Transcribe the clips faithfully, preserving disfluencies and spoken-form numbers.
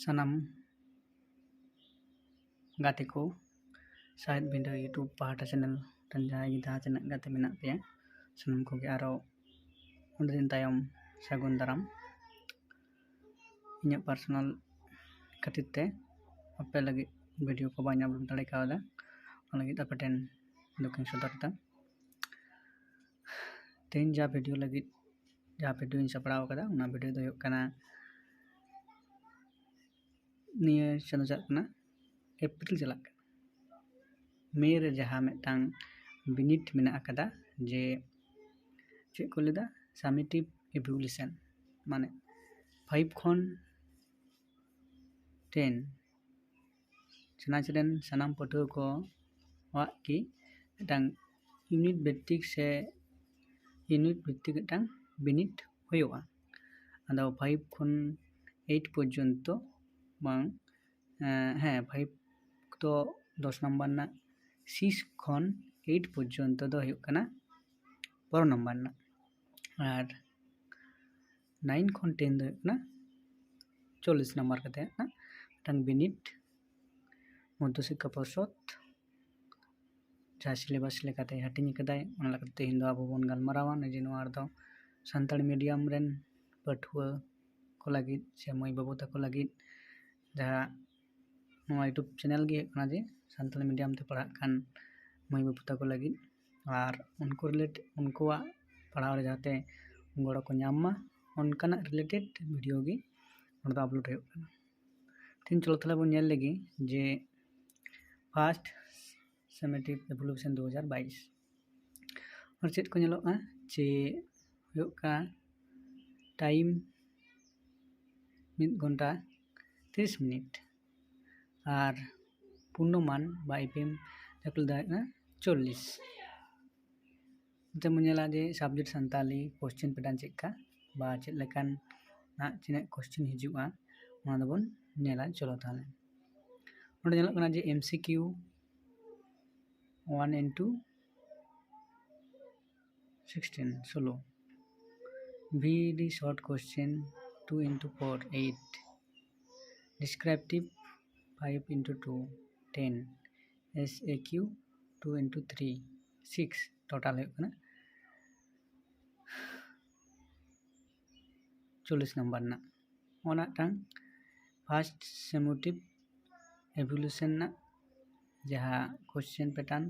ᱥᱟᱱᱟᱢ ᱜᱟᱛᱮ ᱠᱚ, ᱥᱟᱦᱮᱫ ᱵᱤᱸᱰᱟᱹ YouTube ᱯᱟᱦᱴᱟ ᱪᱮᱱᱮᱞ ᱨᱮᱱ ᱡᱟᱦᱟᱸᱭ ᱜᱮ ᱡᱟᱦᱟᱸ ᱛᱤᱱᱟᱹᱜ ᱜᱟᱛᱮ ᱢᱮᱱᱟᱜ ᱯᱮᱭᱟ, ᱥᱟᱱᱟᱢ ᱠᱚᱜᱮ ᱟᱨᱚ ᱚᱸᱰᱮ ᱫᱤᱱ ᱛᱟᱭᱚᱢ ᱥᱟᱹᱜᱩᱱ ᱫᱟᱨᱟᱢ᱾ ᱤᱧᱟᱹᱜ ᱯᱟᱨᱥᱚᱱᱟᱞ ᱠᱷᱟᱹᱛᱤᱨ ᱛᱮ ᱟᱯᱮ ᱞᱟᱹᱜᱤᱫ ᱵᱷᱤᱰᱤᱭᱳ ᱠᱚ ᱵᱟᱹᱧ ᱟᱯᱞᱳᱰ ᱫᱟᱲᱮ ᱠᱟᱣᱫᱟ, ᱚᱱᱟ ᱞᱟᱹᱜᱤᱫ ᱟᱯᱮ ᱴᱷᱮᱱ ᱫᱩᱠᱤᱧ ᱥᱚᱫᱚᱨ ᱮᱫᱟ᱾ ᱛᱮᱦᱮᱧ ᱡᱟᱦᱟᱸ ᱵᱷᱤᱰᱤᱭᱳ ᱞᱟᱹᱜᱤᱫ ᱡᱟᱦᱟᱸ ᱵᱷᱤᱰᱤᱭᱳᱧ ᱥᱟᱯᱲᱟᱣ ᱟᱠᱟᱫᱟ, ᱚᱱᱟ ᱵᱷᱤᱰᱤᱭᱳ ᱫᱚ ᱦᱩᱭᱩᱜ ᱠᱟᱱᱟ ᱱᱤᱭᱟᱹ ᱪᱟᱸᱫᱳ ᱪᱟᱞᱟᱜ ᱠᱟᱱᱟ, ᱮᱯᱨᱤᱞ ᱪᱟᱞᱟᱜ ᱠᱟᱱᱟ, ᱢᱮ ᱨᱮ ᱡᱟᱦᱟᱸ ᱢᱤᱫᱴᱟᱝ ᱵᱤᱱᱤᱰ ᱢᱮᱱᱟᱜ ᱟᱠᱟᱫᱟ, ᱡᱮ ᱪᱮᱫ ᱠᱚ ᱞᱟᱹᱭᱫᱟ, summative evaluation, ᱢᱟᱱᱮ ᱯᱷᱟᱭᱤᱵᱷ ᱠᱷᱚᱱ ᱴᱮᱱ ᱪᱟᱱᱟᱪ ᱨᱮᱱ ᱥᱟᱱᱟᱢ ᱯᱟᱹᱴᱷᱩᱣᱟᱹ ᱠᱚᱣᱟᱜ ᱜᱮ ᱢᱤᱫᱴᱟᱝ ᱤᱭᱩᱱᱤᱴ ᱵᱷᱤᱛᱛᱤᱠ ᱥᱮ ᱤᱭᱩᱱᱤᱴ ᱵᱷᱤᱛᱛᱤᱠ ᱢᱤᱫᱴᱟᱝ ᱵᱤᱱᱤᱰ ᱦᱩᱭᱩᱜᱼᱟ᱾ ᱟᱫᱚ ᱯᱷᱟᱭᱤᱵᱷ ᱠᱷᱚᱱ ᱮᱭᱤᱴ ᱯᱚᱨᱡᱚᱱᱛᱚ, ᱵᱟᱝ, ᱮᱸ, ᱦᱮᱸ, ᱯᱷᱟᱭᱤᱵᱷ ᱫᱚ ᱫᱚᱥ ᱱᱟᱢᱵᱟᱨ ᱨᱮᱱᱟᱜ, ᱥᱤᱠᱥ ᱠᱷᱚᱱ ᱮᱭᱤᱴ ᱯᱚᱨᱡᱚᱱᱛᱚ ᱫᱚ ᱦᱩᱭᱩᱜ ᱠᱟᱱᱟ ᱯᱚᱱᱨᱚ ᱱᱟᱢᱵᱟᱨ ᱨᱮᱱᱟᱜ, ᱟᱨ ᱱᱟᱭᱤᱱ ᱠᱷᱚᱱ ᱴᱮᱱ ᱫᱚ ᱦᱩᱭᱩᱜ ᱠᱟᱱᱟ ᱪᱚᱞᱞᱤᱥ ᱱᱟᱢᱵᱟᱨ ᱠᱟᱛᱮ ᱢᱤᱫᱴᱟᱝ ᱵᱤᱱᱤᱰ ᱢᱚᱫᱽᱫᱷᱚ ᱥᱤᱠᱠᱷᱟ ᱯᱚᱨᱥᱚᱫ ᱡᱟᱦᱟᱸ syllabus ᱞᱮᱠᱟᱛᱮ ᱦᱟᱹᱴᱤᱧ ᱟᱠᱟᱫᱟᱭ, ᱚᱱᱟ ᱞᱮᱠᱟᱛᱮ ᱛᱮᱦᱮᱧ ᱫᱚ ᱟᱵᱚ ᱵᱚᱱ ᱜᱟᱞᱢᱟᱨᱟᱣᱟ᱾ ᱱᱤᱡᱮ ᱱᱚᱣᱟ ᱨᱮᱫᱚ ᱥᱟᱱᱛᱟᱲᱤ medium ᱨᱮᱱ ᱯᱟᱹᱴᱷᱩᱣᱟᱹ ᱠᱚ ᱞᱟᱹᱜᱤᱫ ᱥᱮ ᱢᱟᱹᱭ ᱵᱟᱹᱵᱩ ᱛᱟᱠᱚ ᱞᱟᱹᱜᱤᱫ ᱡᱟᱦᱟᱸ ᱱᱚᱣᱟ YouTube ᱪᱮᱱᱮᱞ ᱜᱮ ᱦᱩᱭᱩᱜ ᱠᱟᱱᱟ ᱡᱮ ᱥᱟᱱᱛᱟᱲᱤ medium ᱛᱮ ᱯᱟᱲᱦᱟᱜ ᱠᱟᱱ ᱢᱟᱹᱭ ᱵᱟᱹᱵᱩ ᱛᱟᱠᱚ ᱞᱟᱹᱜᱤᱫ, ᱟᱨ ᱩᱱᱠᱩ ᱨᱤᱞᱮᱴ ᱩᱱᱠᱩᱣᱟᱜ ᱯᱟᱲᱦᱟᱣ ᱨᱮ ᱡᱟᱛᱮ ᱜᱚᱲᱚ ᱠᱚ ᱧᱟᱢ ᱢᱟ, ᱚᱱᱠᱟᱱᱟᱜ ᱨᱤᱞᱮᱴᱮᱰ ᱵᱷᱤᱰᱤᱭᱳ ᱜᱮ ᱚᱸᱰᱮ ᱫᱚ ᱟᱯᱞᱳᱰ ᱦᱩᱭᱩᱜ ᱠᱟᱱᱟ᱾ ᱛᱮᱦᱮᱧ ᱪᱚᱞᱚ ᱛᱟᱦᱚᱞᱮ ᱵᱚᱱ ᱧᱮᱞ ᱞᱮᱜᱮ ᱡᱮ first summative evaluation ᱫᱩ ᱦᱟᱡᱟᱨ ᱵᱟᱭᱤᱥ᱾ ᱟᱨ ᱪᱮᱫ ᱠᱚ ᱧᱮᱞᱚᱜᱼᱟ ᱡᱮ ᱦᱩᱭᱩᱜ ᱠᱟᱱᱟ time ᱢᱤᱫ ᱜᱷᱚᱱᱴᱟ ᱛᱤᱨᱤᱥ ᱢᱤᱱᱤᱴ, ᱟᱨ ᱯᱩᱨᱱᱚ ᱢᱟᱱ ᱵᱟ ᱮᱯᱤᱮᱢ ᱡᱟᱦᱟᱸ ᱠᱚ ᱞᱟᱹᱭ ᱫᱟᱲᱮᱭᱟᱜ ᱠᱟᱱᱟ ᱪᱚᱞᱞᱤᱥ᱾ ᱱᱚᱛᱮ ᱵᱚᱱ ᱧᱮᱞᱟ ᱡᱮ subject ᱥᱟᱱᱛᱟᱞᱤ, question pattern ᱪᱮᱫ ᱞᱮᱠᱟ ᱵᱟ ᱪᱮᱫ ᱞᱮᱠᱟᱱ ᱱᱟᱜ ᱛᱤᱱᱟᱹᱜ question ᱦᱤᱡᱩᱜᱼᱟ, ᱚᱱᱟ ᱫᱚᱵᱚᱱ ᱧᱮᱞᱟ᱾ ᱪᱚᱞᱚ ᱛᱟᱦᱚᱞᱮ ᱚᱸᱰᱮ ᱧᱮᱞᱚᱜ ᱠᱟᱱᱟ ᱡᱮ M C Q one into sixteen, ষোলো, V D short question two into four, eight, descriptive five into two ten, S A Q two into three six, total ᱦᱩᱭᱩᱜ ᱠᱟᱱᱟ ᱪᱚᱞᱞᱤᱥ ᱱᱟᱢᱵᱟᱨ ᱨᱮᱱᱟᱜ᱾ ᱚᱱᱟ ᱢᱤᱫᱴᱟᱝ first summative evolution ᱨᱮᱱᱟᱜ ᱡᱟᱦᱟᱸ question pattern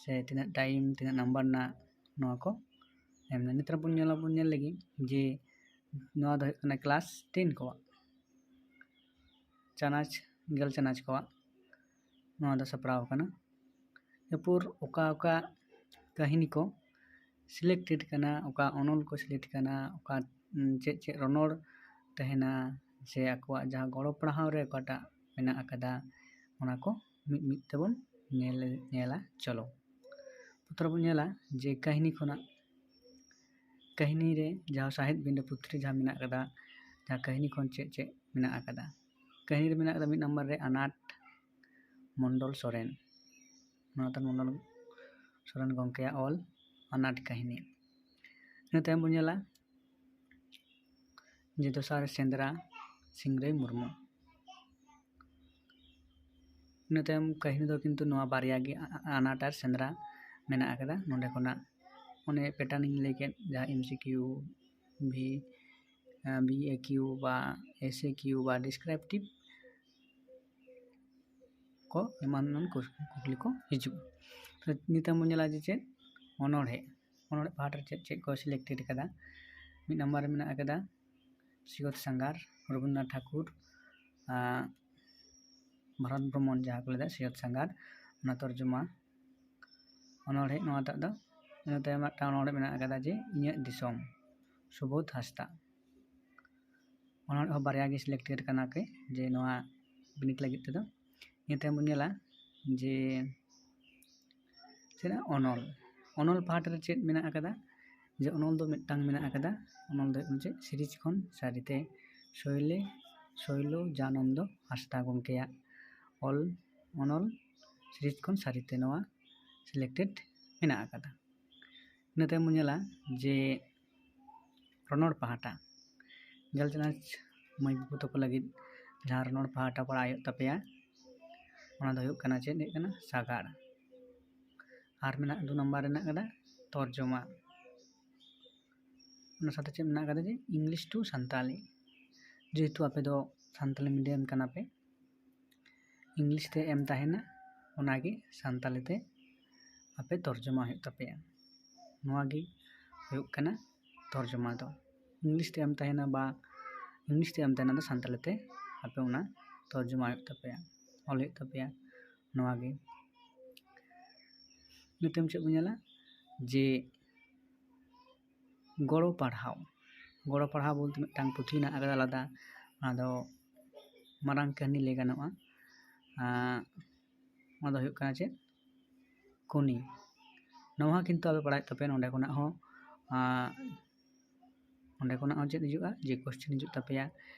ᱥᱮ ᱛᱤᱱᱟᱹᱜ time, ᱛᱤᱱᱟᱹᱜ ᱱᱟᱢᱵᱟᱨ ᱨᱮᱱᱟᱜ, ᱱᱚᱣᱟ ᱠᱚ ᱮᱢ ᱮᱱᱟ᱾ ᱱᱤᱛᱚᱜ ᱵᱚᱱ ᱧᱮᱞᱟ, ᱵᱚᱱ ᱧᱮᱞ ᱞᱮᱜᱮ ᱡᱮ ᱱᱚᱣᱟ ᱫᱚ ᱦᱩᱭᱩᱜ ᱠᱟᱱᱟ class ten ᱠᱚᱣᱟᱜ, ᱪᱟᱱᱟᱪ, ᱜᱮᱞ ᱪᱟᱱᱟᱪ ᱠᱚᱣᱟᱜ ᱱᱚᱣᱟ ᱫᱚ ᱥᱟᱯᱲᱟᱣ ᱟᱠᱟᱱᱟ᱾ ᱮᱨᱯᱚᱨ ᱚᱠᱟ ᱚᱠᱟ ᱠᱟᱹᱦᱱᱤ ᱠᱚ selected ᱠᱟᱱᱟ, ᱚᱠᱟ ᱚᱱᱚᱞ ᱠᱚ select ᱠᱟᱱᱟ, ᱚᱠᱟ, ᱩᱸ, ᱪᱮᱫ ᱪᱮᱫ ᱨᱚᱱᱚᱲ ᱛᱟᱦᱮᱱᱟ, ᱥᱮ ᱟᱠᱚᱣᱟᱜ ᱡᱟᱦᱟᱸ ᱜᱚᱲᱚ ᱯᱟᱲᱦᱟᱣ ᱨᱮ ᱚᱠᱟᱴᱟᱜ ᱢᱮᱱᱟᱜ ᱟᱠᱟᱫᱟ, ᱚᱱᱟ ᱠᱚ ᱢᱤᱫ ᱢᱤᱫ ᱛᱮᱵᱚᱱ ᱧᱮᱞ, ᱧᱮᱞᱟ᱾ ᱪᱚᱞᱚ, ᱯᱨᱚᱛᱷᱚᱢ ᱵᱚᱱ ᱧᱮᱞᱟ ᱡᱮ ᱠᱟᱹᱦᱱᱤ ᱠᱷᱚᱱᱟᱜ, ᱠᱟᱹᱦᱱᱤ ᱨᱮ ᱡᱟᱦᱟᱸ ᱥᱟᱶᱦᱮᱫ ᱵᱤᱱᱰᱟᱹ ᱯᱩᱛᱷᱤ ᱨᱮ ᱡᱟᱦᱟᱸ ᱢᱮᱱᱟᱜ ᱟᱠᱟᱫᱟ, ᱡᱟᱦᱟᱸ ᱠᱟᱹᱦᱱᱤ ᱠᱷᱚᱱ ᱪᱮᱫ ᱪᱮᱫ ᱢᱮᱱᱟᱜ ᱟᱠᱟᱫᱟ᱾ ᱠᱟᱹᱦᱱᱤ ᱨᱮ ᱢᱮᱱᱟᱜ ᱟᱠᱟᱫᱟ ᱢᱤᱫ ᱱᱟᱢᱵᱟᱨ ᱨᱮ ᱟᱱᱟᱴ ᱢᱚᱱᱰᱚᱞ ᱥᱚᱨᱮᱱ, ᱢᱟᱱᱚᱛᱟᱱ ᱢᱚᱱᱰᱚᱞ ᱥᱚᱨᱮᱱ ᱜᱚᱢᱠᱮᱭᱟᱜ ᱚᱞ ᱟᱱᱟᱴ ᱠᱟᱹᱦᱱᱤ᱾ ᱤᱱᱟᱹ ᱛᱟᱭᱚᱢ ᱵᱚᱱ ᱧᱮᱞᱟ ᱡᱮ ᱫᱚᱥᱟᱨ ᱥᱮᱸᱫᱽᱨᱟ, ᱥᱤᱝᱨᱟᱹᱭ ᱢᱩᱨᱢᱩ᱾ ᱤᱱᱟᱹ ᱛᱟᱭᱚᱢ ᱠᱟᱹᱦᱱᱤ ᱫᱚ ᱠᱤᱱᱛᱩ ᱱᱚᱣᱟ ᱵᱟᱨᱭᱟ ᱜᱮ, ᱟ-, ᱟ-, ᱟᱱᱟᱴ ᱟᱨ ᱥᱮᱸᱫᱽᱨᱟ ᱢᱮᱱᱟᱜ ᱟᱠᱟᱫᱟ᱾ ᱱᱚᱸᱰᱮ ᱠᱷᱚᱱᱟᱜ ᱚᱱᱮ pattern ᱤᱧ ᱞᱟᱹᱭ ᱠᱮᱫ, ᱡᱟᱦᱟᱸ M C Q, V, ᱟᱸ, B A Q ᱵᱟ S A Q ᱵᱟ descriptive ᱠᱚ ᱮᱢᱟᱱ ᱮᱢᱟᱱ ᱠᱩ-, ᱠᱩᱠᱞᱤ ᱠᱚ ᱦᱤᱡᱩᱜᱼᱟ᱾ ᱛᱚ, ᱱᱤᱛᱚᱜ ᱵᱚᱱ ᱧᱮᱞᱟ ᱡᱮ ᱪᱮᱫ ᱚᱱᱚᱬᱦᱮ, ᱚᱱᱚᱬᱦᱮ ᱯᱟᱦᱴᱟ ᱨᱮ ᱪᱮᱫ ᱪᱮᱫ ᱠᱚ selected ᱟᱠᱟᱫᱟ᱾ ᱢᱤᱫ ᱱᱟᱢᱵᱟᱨ ᱨᱮ ᱢᱮᱱᱟᱜ ᱟᱠᱟᱫᱟ ᱥᱤᱭᱚᱛ ᱥᱟᱸᱜᱷᱟᱨ, ᱨᱚᱵᱤᱱᱫᱨᱚᱱᱟᱛᱷ ᱴᱷᱟᱠᱩᱨ, ᱟᱸ, ᱵᱷᱟᱨᱚᱛ ᱵᱷᱨᱚᱢᱚᱱ, ᱡᱟᱦᱟᱸ ᱠᱚ ᱞᱟᱹᱭᱫᱟ ᱥᱤᱭᱚᱛ ᱥᱟᱸᱜᱷᱟᱨ, ᱚᱱᱟ ᱛᱚᱨᱡᱚᱢᱟ ᱚᱱᱚᱬᱦᱮ ᱱᱚᱣᱟᱴᱟᱜ ᱫᱚ᱾ ᱤᱱᱟᱹ ᱛᱟᱭᱚᱢ ᱢᱤᱫᱴᱟᱝ ᱚᱱᱚᱬᱦᱮ ᱢᱮᱱᱟᱜ ᱟᱠᱟᱫᱟ ᱡᱮ ᱤᱧᱟᱹᱜ ᱫᱤᱥᱚᱢ, ᱥᱩᱵᱳᱫᱷ ᱦᱟᱸᱥᱫᱟ᱾ ᱚᱱᱚᱬᱦᱮ ᱦᱚᱸ ᱵᱟᱨᱭᱟ ᱜᱮ selected ᱠᱟᱱᱟ ᱠᱤ, ᱡᱮ ᱱᱚᱣᱟ ᱵᱤᱱᱤᱰ ᱞᱟᱹᱜᱤᱫ ᱛᱮᱫᱚ᱾ ᱤᱱᱟᱹ ᱛᱟᱭᱚᱢ ᱵᱚᱱ ᱧᱮᱞᱟ ᱡᱮ ᱪᱮᱫ ᱚᱱᱚᱞ, ᱚᱱᱚᱞ ᱯᱟᱦᱴᱟ ᱨᱮ ᱪᱮᱫ ᱢᱮᱱᱟᱜ ᱟᱠᱟᱫᱟ, ᱡᱮ ᱚᱱᱚᱞ ᱫᱚ ᱢᱤᱫᱴᱟᱝ ᱢᱮᱱᱟᱜ ᱟᱠᱟᱫᱟ᱾ ᱚᱱᱚᱞ ᱫᱚ ᱦᱩᱭᱩᱜ ᱠᱟᱱᱟ ᱪᱮᱫ, ᱥᱤᱨᱤᱡᱽ ᱠᱷᱚᱱ ᱥᱟᱹᱨᱤᱛᱮ, ᱥᱳᱭᱞᱮ, ᱥᱳᱭᱞᱳ ᱡᱟᱱᱚᱱᱫᱚ ᱦᱟᱸᱥᱫᱟ ᱜᱚᱢᱠᱮᱭᱟᱜ ᱚᱞ ᱚᱱᱚᱞ ᱥᱤᱨᱤᱡᱽ ᱠᱷᱚᱱ ᱥᱟᱹᱨᱤᱛᱮ, ᱱᱚᱣᱟ selected ᱢᱮᱱᱟᱜ ᱟᱠᱟᱫᱟ᱾ ᱤᱱᱟᱹ ᱛᱟᱭᱚᱢ ᱵᱚᱱ ᱧᱮᱞᱟ ᱡᱮ ᱨᱚᱱᱚᱲ ᱯᱟᱦᱴᱟ, ᱜᱮᱞ ᱪᱟᱱᱟᱪ ᱢᱟᱹᱭ ᱵᱟᱹᱵᱩ ᱛᱟᱠᱚ ᱞᱟᱹᱜᱤᱫ ᱡᱟᱦᱟᱸ ᱨᱚᱱᱚᱲ ᱯᱟᱦᱴᱟ ᱯᱟᱲᱟᱜ ᱦᱩᱭᱩᱜ ᱛᱟᱯᱮᱭᱟ, ᱚᱱᱟ ᱫᱚ ᱦᱩᱭᱩᱜ ᱠᱟᱱᱟ ᱪᱮᱫ? ᱦᱩᱭᱩᱜ ᱠᱟᱱᱟ ᱥᱟᱜᱟᱲ᱾ ᱟᱨ ᱢᱮᱱᱟᱜ, ᱫᱩ ᱱᱟᱢᱵᱟᱨ ᱨᱮ ᱢᱮᱱᱟᱜ ᱠᱟᱫᱟ ᱛᱚᱨᱡᱚᱢᱟ᱾ ᱚᱱᱟ ᱥᱟᱶᱛᱮ ᱪᱮᱫ ᱢᱮᱱᱟᱜ ᱠᱟᱫᱟ? ᱡᱮ English to ᱥᱟᱱᱛᱟᱞᱤ, ᱡᱮᱦᱮᱛᱩ ᱟᱯᱮ ᱫᱚ ᱥᱟᱱᱛᱟᱞᱤ medium ᱠᱟᱱᱟ ᱯᱮ, English ᱛᱮ ᱮᱢ ᱛᱟᱦᱮᱱᱟ, ᱚᱱᱟᱜᱮ ᱥᱟᱱᱛᱟᱞᱤ ᱛᱮ ᱟᱯᱮ ᱛᱚᱨᱡᱚᱢᱟ ᱦᱩᱭᱩᱜ ᱛᱟᱯᱮᱭᱟ᱾ ᱱᱚᱣᱟ ᱜᱮ ᱦᱩᱭᱩᱜ ᱠᱟᱱᱟ ᱛᱚᱨᱡᱚᱢᱟ ᱫᱚ᱾ English ᱛᱮ ᱮᱢ ᱛᱟᱦᱮᱱᱟ ᱵᱟ English ᱛᱮ ᱮᱢ ᱛᱟᱦᱮᱱᱟ ᱫᱚ ᱥᱟᱱᱛᱟᱞᱤ ᱛᱮ ᱟᱯᱮ ᱚᱱᱟ ᱛᱚᱨᱡᱚᱢᱟ ᱦᱩᱭᱩᱜ ᱛᱟᱯᱮᱭᱟ, ᱚᱞ ᱦᱩᱭᱩᱜ ᱛᱟᱯᱮᱭᱟ᱾ ᱱᱚᱣᱟ ᱜᱮ᱾ ᱱᱤᱛᱚᱜ ᱪᱮᱫ ᱵᱚᱱ ᱧᱮᱞᱟ? ᱡᱮ ᱜᱚᱲᱚ ᱯᱟᱲᱦᱟᱣ᱾ ᱜᱚᱲᱚ ᱯᱟᱲᱦᱟᱣ ᱵᱚᱞᱛᱮ ᱢᱤᱫᱴᱟᱝ ᱯᱩᱛᱷᱤ ᱦᱮᱱᱟᱜ ᱟᱠᱟᱫᱟ ᱟᱞᱟᱫᱟ, ᱚᱱᱟ ᱫᱚ ᱢᱟᱨᱟᱝ ᱠᱟᱹᱦᱱᱤ ᱞᱟᱹᱭ ᱜᱟᱱᱚᱜᱼᱟ᱾ ᱟᱸ, ᱚᱱᱟ ᱫᱚ ᱦᱩᱭᱩᱜ ᱠᱟᱱᱟ ᱪᱮᱫ? ᱠᱚᱱᱤ᱾ ᱱᱚᱣᱟ ᱦᱚᱸ ᱠᱤᱱᱛᱩ ᱟᱯᱮ ᱯᱟᱲᱦᱟᱜ ᱛᱟᱯᱮ, ᱱᱚᱸᱰᱮ ᱠᱷᱚᱱᱟᱜ ᱦᱚᱸ, ᱟᱸ, ᱚᱸᱰᱮ ᱠᱷᱚᱱᱟᱜ ᱦᱚᱸ ᱪᱮᱫ ᱦᱤᱡᱩᱜᱼᱟ? ᱡᱮ question ᱦᱤᱡᱩᱜ ᱛᱟᱯᱮᱭᱟ,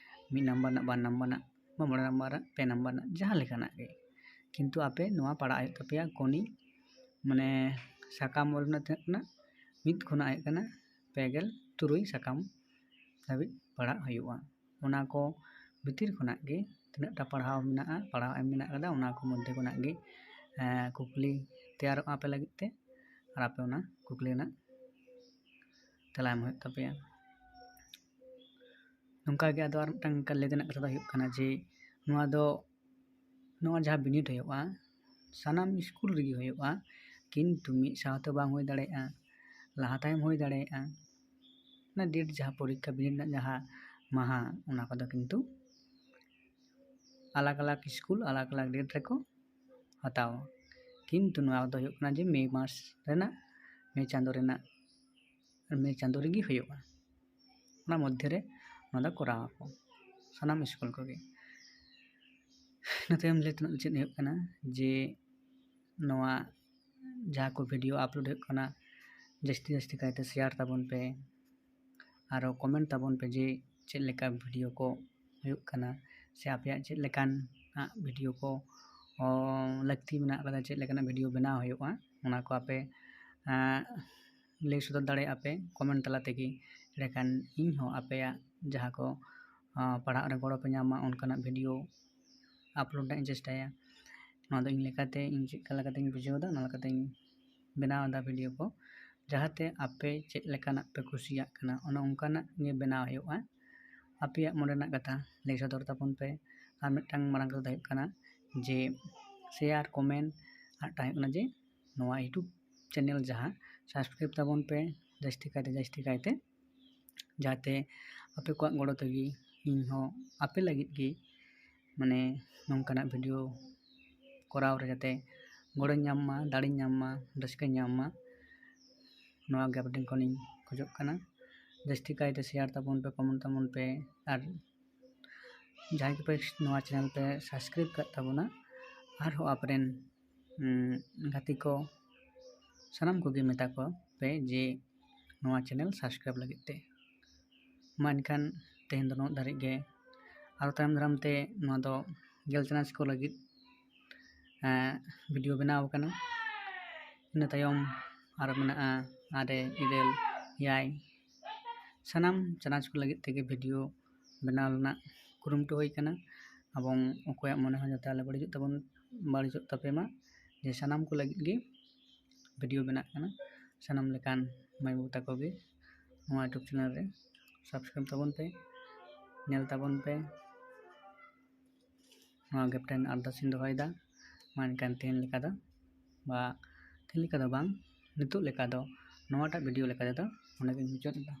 ᱢᱤᱫ ᱱᱟᱢᱵᱟᱨ ᱨᱮᱱᱟᱜ, ᱵᱟᱨ ᱱᱟᱢᱵᱟᱨ ᱨᱮᱱᱟᱜ, ᱵᱟ ᱢᱚᱬᱮ ᱱᱟᱢᱵᱟᱨ ᱨᱮᱱᱟᱜ, ᱯᱮ ᱱᱟᱢᱵᱟᱨ ᱨᱮᱱᱟᱜ, ᱡᱟᱦᱟᱸ ᱞᱮᱠᱟᱱᱟᱜ ᱜᱮ᱾ ᱠᱤᱱᱛᱩ ᱟᱯᱮ ᱱᱚᱣᱟ ᱯᱟᱲᱦᱟᱜ ᱦᱩᱭᱩᱜ ᱛᱟᱯᱮᱭᱟ ᱠᱚᱱᱤ, ᱢᱟᱱᱮ ᱥᱟᱠᱟᱢ ᱚᱞ ᱨᱮᱱᱟᱜ ᱛᱤᱱᱟᱹᱜ ᱠᱟᱱᱟ? ᱢᱤᱫ ᱠᱷᱚᱱᱟᱜ ᱦᱩᱭᱩᱜ ᱠᱟᱱᱟ ᱯᱮ ᱜᱮᱞ ᱛᱩᱨᱩᱭ ᱥᱟᱠᱟᱢ ᱫᱷᱟᱹᱵᱤᱡ ᱯᱟᱲᱦᱟᱜ ᱦᱩᱭᱩᱜᱼᱟ᱾ ᱚᱱᱟ ᱠᱚ ᱵᱷᱤᱛᱤᱨ ᱠᱷᱚᱱᱟᱜ ᱜᱮ ᱛᱤᱱᱟᱹᱜ ᱴᱟ ᱯᱟᱲᱦᱟᱣ ᱢᱮᱱᱟᱜᱼᱟ, ᱯᱟᱲᱦᱟᱣ ᱮᱢ ᱢᱮᱱᱟᱜ ᱠᱟᱫᱟ, ᱚᱱᱟ ᱠᱚ ᱢᱚᱫᱽᱫᱷᱮ ᱠᱷᱚᱱᱟᱜ ᱜᱮ, ᱮᱸ, ᱠᱩᱠᱞᱤ ᱛᱮᱭᱟᱨᱚᱜᱼᱟ ᱟᱯᱮ ᱞᱟᱹᱜᱤᱫ ᱛᱮ, ᱟᱨ ᱟᱯᱮ ᱚᱱᱟ ᱠᱩᱠᱞᱤ ᱨᱮᱱᱟᱜ ᱛᱮᱞᱟ ᱮᱢ ᱦᱩᱭᱩᱜ ᱛᱟᱯᱮᱭᱟ᱾ ᱱᱚᱝᱠᱟ ᱜᱮ ᱟᱫᱚ ᱟᱨ ᱢᱤᱫᱴᱟᱝ ᱞᱟᱹᱭ ᱛᱮᱱᱟᱜ ᱠᱟᱛᱷᱟ ᱫᱚ ᱦᱩᱭᱩᱜ ᱠᱟᱱᱟ ᱡᱮ ᱱᱚᱣᱟ ᱫᱚ, ᱱᱚᱣᱟ ᱡᱟᱦᱟᱸ ᱵᱤᱱᱤᱰ ᱦᱩᱭᱩᱜᱼᱟ, ᱥᱟᱱᱟᱢ ᱥᱠᱩᱞ ᱨᱮᱜᱮ ᱦᱩᱭᱩᱜᱼᱟ, ᱠᱤᱱᱛᱩ ᱢᱤᱫ ᱥᱟᱶᱛᱮ ᱵᱟᱝ ᱦᱩᱭ ᱫᱟᱲᱮᱭᱟᱜᱼᱟ, ᱞᱟᱦᱟ ᱛᱟᱭᱚᱢ ᱦᱩᱭ ᱫᱟᱲᱮᱭᱟᱜᱼᱟ᱾ ᱚᱱᱟ date, ᱡᱟᱦᱟᱸ ᱯᱚᱨᱤᱠᱠᱷᱟ ᱵᱤᱱᱤᱰ ᱨᱮᱱᱟᱜ ᱡᱟᱦᱟᱸ ᱢᱟᱦᱟ, ᱚᱱᱟ ᱠᱚᱫᱚ ᱠᱤᱱᱛᱩ ᱟᱞᱟᱜᱽ ᱟᱞᱟᱜᱽ ᱥᱠᱩᱞ ᱟᱞᱟᱜᱽ ᱟᱞᱟᱜᱽ date ᱨᱮᱠᱚ ᱦᱟᱛᱟᱣᱟ᱾ ᱠᱤᱱᱛᱩ ᱱᱚᱣᱟ ᱫᱚ ᱦᱩᱭᱩᱜ ᱠᱟᱱᱟ ᱡᱮ ᱢᱮ ᱢᱟᱥ ᱨᱮᱱᱟᱜ, ᱢᱮ ᱪᱟᱸᱫᱳ ᱨᱮᱱᱟᱜ, ᱢᱮ ᱪᱟᱸᱫᱳ ᱨᱮᱜᱮ ᱦᱩᱭᱩᱜᱼᱟ᱾ ᱚᱱᱟ ᱢᱚᱫᱽᱫᱷᱮ ᱨᱮ ᱱᱚᱣᱟ ᱫᱚ ᱠᱚᱨᱟᱣ ᱟᱠᱚ ᱥᱟᱱᱟᱢ ᱥᱠᱩᱞ ᱠᱚᱜᱮ᱾ ᱤᱱᱟᱹ ᱛᱟᱭᱚᱢ ᱞᱟᱹᱭ ᱛᱮᱱᱟᱜ ᱫᱚ ᱪᱮᱫ ᱦᱩᱭᱩᱜ ᱠᱟᱱᱟ ᱡᱮ ᱱᱚᱣᱟ ᱡᱟᱦᱟᱸ ᱠᱚ video upload ᱦᱩᱭᱩᱜ ᱠᱟᱱᱟ, ᱡᱟᱹᱥᱛᱤ ᱡᱟᱹᱥᱛᱤ ᱠᱟᱭᱛᱮ share ᱛᱟᱵᱚᱱ ᱯᱮ, ᱟᱨᱚ comment ᱛᱟᱵᱚᱱ ᱯᱮ ᱡᱮ ᱪᱮᱫ ᱞᱮᱠᱟ video ᱠᱚ ᱦᱩᱭᱩᱜ ᱠᱟᱱᱟ, ᱥᱮ ᱟᱯᱮᱭᱟᱜ ᱪᱮᱫ ᱞᱮᱠᱟᱱᱟᱜ video ᱠᱚ, ᱚ, ᱞᱟᱹᱠᱛᱤ ᱢᱮᱱᱟᱜ ᱠᱟᱫᱟ, ᱪᱮᱫ ᱞᱮᱠᱟᱱᱟᱜ video ᱵᱮᱱᱟᱣ ᱦᱩᱭᱩᱜᱼᱟ, ᱚᱱᱟ ᱠᱚ ᱟᱯᱮ, ᱟᱸ, ᱞᱟᱹᱭ ᱥᱚᱫᱚᱨ ᱫᱟᱲᱮᱭᱟᱜᱼᱟ ᱯᱮ comment ᱛᱟᱞᱟ ᱛᱮᱜᱮ᱾ ᱮᱸᱰᱮᱠᱷᱟᱱ ᱤᱧ ᱦᱚᱸ ᱟᱯᱮᱭᱟᱜ ᱡᱟᱦᱟᱸ ᱠᱚ, ᱯᱟᱲᱦᱟᱜ ᱨᱮ ᱜᱚᱲᱚ ᱯᱮ ᱧᱟᱢ ᱢᱟ, ᱚᱱᱠᱟᱱᱟᱜ ᱵᱷᱤᱰᱤᱭᱳ ᱟᱯᱞᱳᱰ ᱨᱮᱱᱟᱜ ᱤᱧ ᱪᱮᱥᱴᱟᱭᱟ᱾ ᱱᱚᱣᱟ ᱫᱚ ᱤᱧ ᱞᱮᱠᱟᱛᱮ, ᱤᱧ ᱪᱮᱫ ᱞᱮᱠᱟ ᱞᱮᱠᱟᱛᱮᱧ ᱵᱩᱡᱷᱟᱹᱣ ᱮᱫᱟ, ᱚᱱᱟ ᱞᱮᱠᱟᱛᱮᱧ ᱵᱮᱱᱟᱣ ᱮᱫᱟ ᱵᱷᱤᱰᱤᱭᱳ ᱠᱚ, ᱡᱟᱦᱟᱸᱛᱮ ᱟᱯᱮ ᱪᱮᱫ ᱞᱮᱠᱟᱱᱟᱜ ᱯᱮ ᱠᱩᱥᱤᱭᱟᱜ ᱠᱟᱱᱟ, ᱚᱱᱮ ᱚᱱᱠᱟᱱᱟᱜ ᱜᱮ ᱵᱮᱱᱟᱣ ᱦᱩᱭᱩᱜᱼᱟ᱾ ᱟᱯᱮᱭᱟᱜ ᱢᱚᱱᱮ ᱨᱮᱱᱟᱜ ᱠᱟᱛᱷᱟ ᱞᱟᱹᱭ ᱥᱚᱫᱚᱨ ᱛᱟᱵᱚᱱ ᱯᱮ᱾ ᱟᱨ ᱢᱤᱫᱴᱟᱝ ᱢᱟᱨᱟᱝ ᱠᱟᱛᱷᱟ ᱫᱚ ᱦᱩᱭᱩᱜ ᱠᱟᱱᱟ ᱡᱮ ᱥᱮᱭᱟᱨ, ᱠᱚᱢᱮᱱᱴ, ᱟᱨ ᱢᱤᱫᱴᱟᱝ ᱦᱩᱭᱩᱜ ᱠᱟᱱᱟ ᱡᱮ ᱱᱚᱣᱟ ᱤᱭᱩᱴᱩᱵᱽ ᱪᱮᱱᱮᱞ ᱡᱟᱦᱟᱸ, ᱥᱟᱵᱥᱠᱨᱟᱭᱤᱵᱽ ᱛᱟᱵᱚᱱ ᱯᱮ ᱡᱟᱹᱥᱛᱤ ᱠᱟᱭᱛᱮ, ᱡᱟᱹᱥᱛᱤ ᱠᱟᱭᱛᱮ, ᱡᱟᱛᱮ ᱟᱯᱮ ᱠᱚᱣᱟᱜ ᱜᱚᱲᱚ ᱛᱮᱜᱮ ᱤᱧ ᱦᱚᱸ ᱟᱯᱮ ᱞᱟᱹᱜᱤᱫ ᱜᱮ ᱢᱟᱱᱮ ᱱᱚᱝᱠᱟᱱᱟᱜ ᱵᱷᱤᱰᱤᱭᱳ ᱠᱚᱨᱟᱣ ᱨᱮ ᱡᱟᱛᱮ ᱜᱚᱲᱚᱧ ᱧᱟᱢ ᱢᱟ, ᱫᱟᱲᱮᱧ ᱧᱟᱢ ᱢᱟ, ᱨᱟᱹᱥᱠᱟᱹᱧ ᱧᱟᱢ ᱢᱟ, ᱱᱚᱣᱟ ᱜᱮ ᱟᱯᱮ ᱴᱷᱮᱱ ᱠᱷᱚᱱᱤᱧ ᱠᱷᱚᱡᱚᱜ ᱠᱟᱱᱟ᱾ ᱡᱟᱹᱥᱛᱤ ᱠᱟᱭᱛᱮ ᱥᱮᱭᱟᱨ ᱛᱟᱵᱚᱱ ᱯᱮ, ᱠᱚᱢᱮᱱᱴ ᱛᱟᱵᱚᱱ ᱯᱮ, ᱟᱨ ᱡᱟᱦᱟᱸᱭ ᱠᱚᱯᱮ ᱱᱚᱣᱟ ᱪᱮᱱᱮᱞ ᱯᱮ ᱥᱟᱵᱥᱠᱨᱟᱭᱤᱵᱽ ᱠᱟᱜ ᱛᱟᱵᱚᱱᱟ, ᱟᱨᱦᱚᱸ ᱟᱯᱮᱨᱮᱱ ᱩᱸ, ᱜᱟᱛᱮ ᱠᱚ ᱥᱟᱱᱟᱢ ᱠᱚᱜᱮ ᱢᱮᱛᱟ ᱠᱚ ᱯᱮ ᱡᱮ ᱱᱚᱣᱟ ᱪᱮᱱᱮᱞ ᱥᱟᱵᱥᱠᱨᱟᱭᱤᱵᱽ ᱞᱟᱹᱜᱤᱫ ᱛᱮ᱾ ᱢᱟ ᱮᱱᱠᱷᱟᱱ ᱛᱮᱦᱮᱧ ᱫᱚ ᱱᱩᱱᱟᱹᱜ ᱫᱷᱟᱹᱨᱤᱡ ᱜᱮ᱾ ᱟᱨᱚ ᱛᱟᱭᱚᱢ ᱫᱟᱨᱟᱢ ᱛᱮ ᱱᱚᱣᱟ ᱫᱚ ᱜᱮᱞ ᱪᱟᱱᱟᱪ ᱠᱚ ᱞᱟᱹᱜᱤᱫ, ᱮᱸ, ᱵᱷᱤᱰᱤᱭᱳ ᱵᱮᱱᱟᱣ ᱟᱠᱟᱱᱟ᱾ ᱤᱱᱟᱹ ᱛᱟᱭᱚᱢ ᱟᱨᱚ ᱢᱮᱱᱟᱜᱼᱟ ᱟᱨᱮ, ᱤᱨᱟᱹᱞ, ᱮᱭᱟᱭ, ᱥᱟᱱᱟᱢ ᱪᱟᱱᱟᱪ ᱠᱚ ᱞᱟᱹᱜᱤᱫ ᱛᱮᱜᱮ ᱵᱷᱤᱰᱤᱭᱳ ᱵᱮᱱᱟᱣ ᱨᱮᱱᱟᱜ ᱠᱩᱨᱩᱢᱩᱴᱩ ᱦᱩᱭ ᱟᱠᱟᱱᱟ᱾ ᱮᱵᱚᱝ ᱚᱠᱚᱭᱟᱜ ᱢᱚᱱᱮ ᱦᱚᱸ ᱡᱟᱛᱮ ᱟᱞᱚ ᱵᱟᱹᱲᱤᱡᱚᱜ ᱛᱟᱵᱚᱱ, ᱵᱟᱹᱲᱤᱡᱚᱜ ᱛᱟᱯᱮ ᱢᱟ, ᱡᱮ ᱥᱟᱱᱟᱢ ᱠᱚ ᱞᱟᱹᱜᱤᱫ ᱜᱮ ᱵᱷᱤᱰᱤᱭᱳ ᱵᱮᱱᱟᱜ ᱠᱟᱱᱟ᱾ ᱥᱟᱱᱟᱢ ᱞᱮᱠᱟᱱ ᱢᱟᱹᱭ ᱵᱟᱹᱵᱩ ᱛᱟᱠᱚ ᱜᱮ ᱱᱚᱣᱟ ᱭᱩᱴᱩᱵᱽ ᱪᱮᱱᱮᱞ ᱨᱮ ᱥᱟᱵᱥᱠᱨᱟᱭᱤᱵᱽ ᱛᱟᱵᱚᱱ ᱯᱮ, ᱧᱮᱞ ᱛᱟᱵᱚᱱ ᱯᱮ᱾ ᱱᱚᱣᱟ ᱜᱮ ᱢᱤᱫᱴᱮᱱ ᱟᱨᱫᱟᱥ ᱤᱧ ᱫᱚᱦᱚᱭᱮᱫᱟ᱾ ᱢᱟ ᱮᱱᱠᱷᱟᱱ ᱛᱮᱦᱮᱧ ᱞᱮᱠᱟ ᱫᱚ, ᱵᱟ ᱛᱮᱦᱮᱧ ᱞᱮᱠᱟ ᱫᱚ ᱵᱟᱝ, ᱱᱤᱛᱚᱜ ᱞᱮᱠᱟ ᱫᱚ ᱱᱚᱣᱟᱴᱟᱜ ᱵᱷᱤᱰᱤᱭᱳ ᱞᱮᱠᱟ ᱛᱮᱫᱚ ᱱᱚᱸᱰᱮ ᱜᱤᱧ ᱢᱩᱪᱟᱹᱫ ᱮᱫᱟ᱾